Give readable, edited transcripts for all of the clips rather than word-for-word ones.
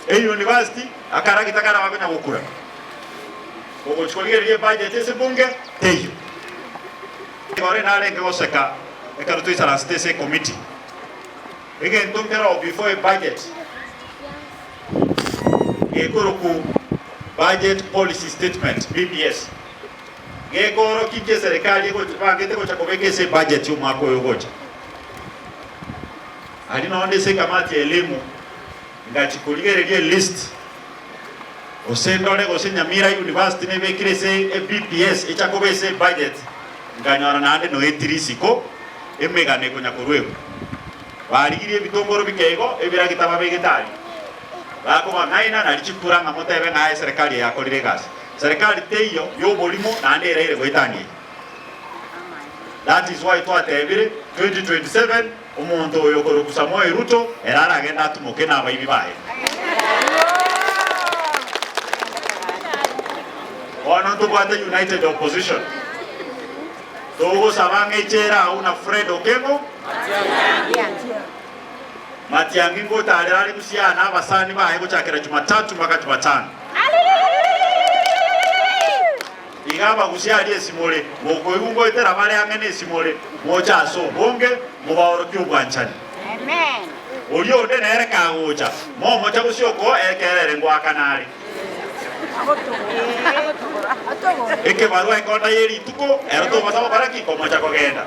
Eyunivasiti, akaragita kare abakonya gokura. Ogochia korigereria ebudget ase ebunge, teiyo. Igoro narenge goseka ekero toisaransete ase ecommittee. Egento nkeroo before ebudget gekorokwa Budget Policy Statement, BPS, gekoorokia inki eserekari ebangete gocha kobeka ase ebudget y'omwaka oyo ogocha. Aria nonde ase ekamati ya elimu ngachia korigereria elist gose ndore gose Nyamira University nebekire ase eBPS echa koba ase ebudget nkanyora naende noetire isiko emegano ekonya koruegwa. Barigirie ebitongoro bike igo ebiragita babegete aria. Bakobang'aina nari chikura ng'a motebe ng'a eserekari eye yakorire egasi. Serikali teiyo y'oborimo naende eraire goetania eye. That is why twatebire 2027 omonto oyo okorokwa Samoei Ruto ere aragende atumoke na abaibi baye. Bono ntobwate united opposition. Togosaba ng'a echere agwo na Fred Okengo Matiang'i ngotarera are gosiana abasani baye gochakera Jumatatu mpaka Jumatano. Iga abagusia aria esimore, mokoigwa ngoetera bare ang'e nesimore, moche ase obonge, mobaorokie obwanchani. Oria onde nere kagocha, momocha gose okoo ekero ere ngoakana are. Ekebarua ekonda ye rituko, ero tobasa gokora ki? Komocha kogenda.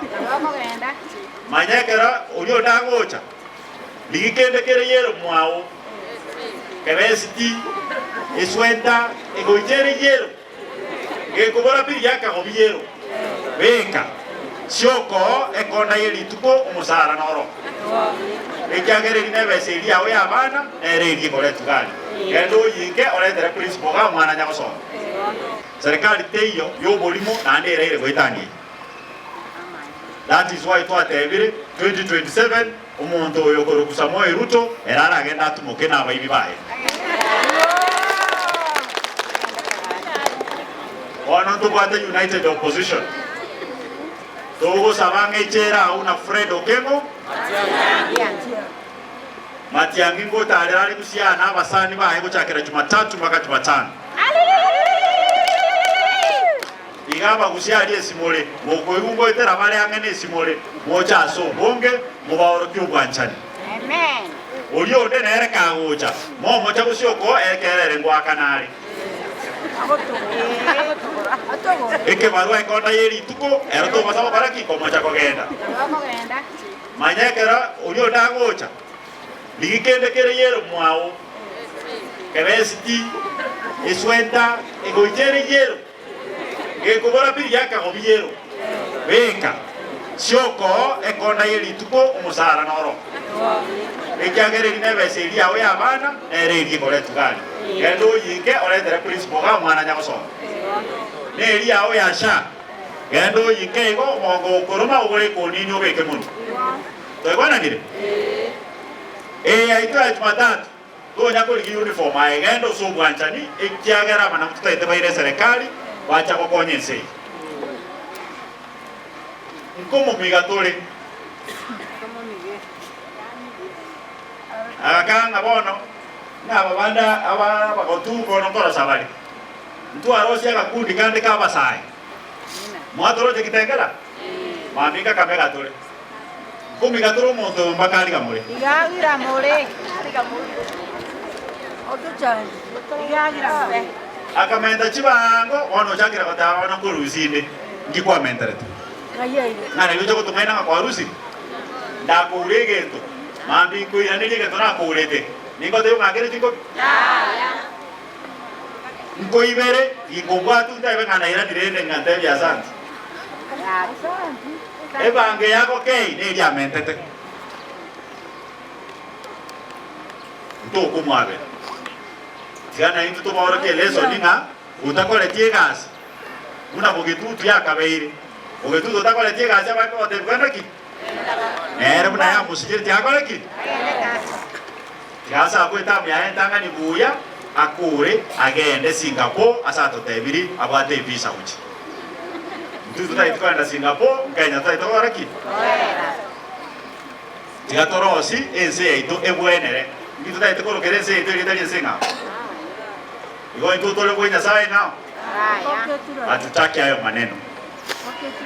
Manya ekero oria onde agocha, rigia kende kere yero mwao, kebesiti, eswenta, egoicha ere yero. Gekobora piri giakagobi yero, beka siokoo ekonda ye rituko omosara noro. Ekiagera eri nebesa eria yao y'abana, nere eria ekoretwa gari. Genda oyinke oretere principal igaa omwana anya gosoma. Serikali teiyo y'oborimo naende eraire goetania eye. That is why twatebire 2027 omonto oyo okorokwa Samoei Ruto ere aragende atumoke na abaibi baye. Bono ntobwate united opposition. Togosaba ng'a echere agwo na Fred Okengo Matiang'i ngotarera are gosiana abasani baye gochakera Jumatatu mpaka Jumatano. Iga abagusia aria esimore, mokoigwa ngoetera bare ang'e nesimore, moche ase obonge, mobaorokie obwanchani. Oria onde nere kagocha, momocha gose okoo ekero ere ngoakana are. Ekebarua ekonda ye rituko, ero tobasa gokora ki? Komocha kogenda. Manya ekero oria onde agocha, rigia kende kere yero mwao, kebesiti, eswenta, egoicha ere yero. Gekobora piri giakagobi yero, beka siokoo ekonda ye rituko omosara noro. Ekiagera eri nebesa eria yao y'abana, nere eria ekoretwa gari. Genda oyinke oretere principal igaa omwana anya gosoma. Neri yao ya SHA, genda oyinke igo omongo okoroma ogore ekonini obeke monwe. Twaigwananire? Eye yaito ya Jumatatu. Tonya korigia uniform aye genda ase obwanchani ekiagera aba nabwo totagete baire eserekari bacha gokonya ense eye. Nkomomiga tore. Agakanga ng'a bono ng'a aba bande aba abagotu bono nkorosa bare. Ntwarosie agakundi kande ka abasae. Mwatoroche Kitengela? Mambia Kakamega tore. Nkomiga tore omonto oyo mpaka ariga more. Akamenta chibaango, bono ochakire goteba bono nkorusia inde. Nki kwamenterete? Ng'a nario ocha gotong'aina ng'a kwarusirie? Ndakoure egento, mambia nkoiranerie egento nakourete. Ningotebie ng'akere chinkobi? Nkoibere, ginkobwatu ntebe ng'a nairanire ende ng'a ntebie asanti. Ebango yago kei neria amentete. Ntokomwabera. Tiga naintwe tobaorokie elesoni ng'a otakoreti egasi buna bogetutu yakabeire. Bogetutu otakoreti egasi abake gotebigwa naki? Nere buna yamosigire tiakore ki? Tiga ase abwo etamu yaye entang'ani buya akure agende Singapore ase atotebiri abwate evisa gochia. Intwe totagete kogenda Singapore, Kenya totagete gokora ki? Tiga torosi ense yaito ebwenere. Inki totagete korokera ense yaito erieta ri'ense eng'ao? Igo intwe tore bwe Nyasae eng'ao? Hatutaki hayo maneno.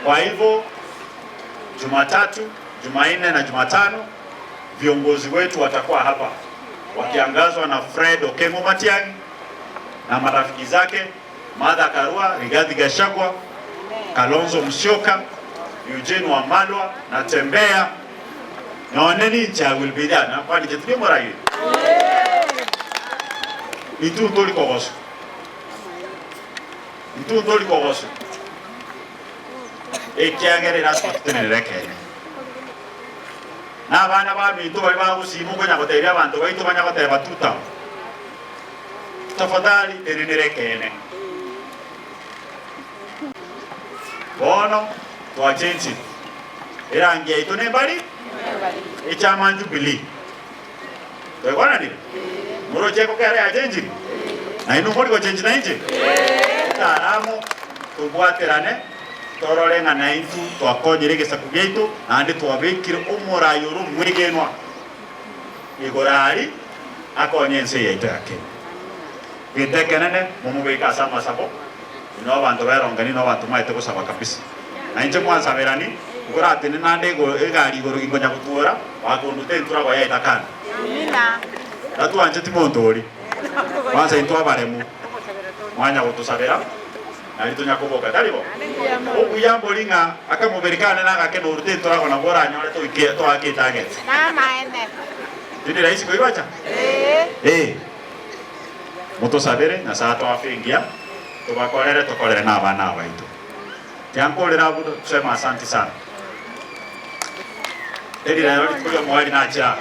Kwa hivyo Jumatatu, Jumanne na Jumatano viongozi wetu watakuwa hapa wakiangazwa na Fred Okengo Matiang'i na marafiki zake Martha Karua, Rigathi Gachagua, Kalonzo Musyoka, Eugene Wamalwa na Tembea nonye ninche I will be there nakwani inche tindi omorageri intwe ntori kogoswa intwe ntori kogoswa ekiagera erasima totenenere ekeene na abana baminto baria bagosima okonya gotebia abanto baito banya goteba tutam Tafadhali tenenera ekeene. Bono twachenchire erangi yaito nembari echama Jubilee. Twaigwananire? Moroche ekokera yachenchire? Nainwe mori gochenchi nainche? Totare amo tobwaterane torore ng'a naintwe twakonyire egesaku giaito naende twabekire omorai ore omwegenwa. Igoro aria akonye ense yaito ya Kenya. Gento ekenene momobeke ase amasabo, inwe abanto b'erongani inwe abanto mwaete gosaba kabisa. Na inche mwansaberani, nkoratene nande egari igoro ginkonya gotwora, bakonduta entura goyaeta kando. Tatwancheti monto oria, kwansa intwe abaremu, mwanya gotosabera, nario tonya koboka, tari bo? Obuya mbori ng'a akamobere kane nagake norute entorago nabwo oranyore toike toake etageti. Tindi rahisi koibacha? Ee. Motosabere, Nyasae atoe afya engiya, tobakorere tokorere na abana aba baito. Tiankorera abwo tuseme asanti sana. Teri rero rituko ri'omoerio nachia.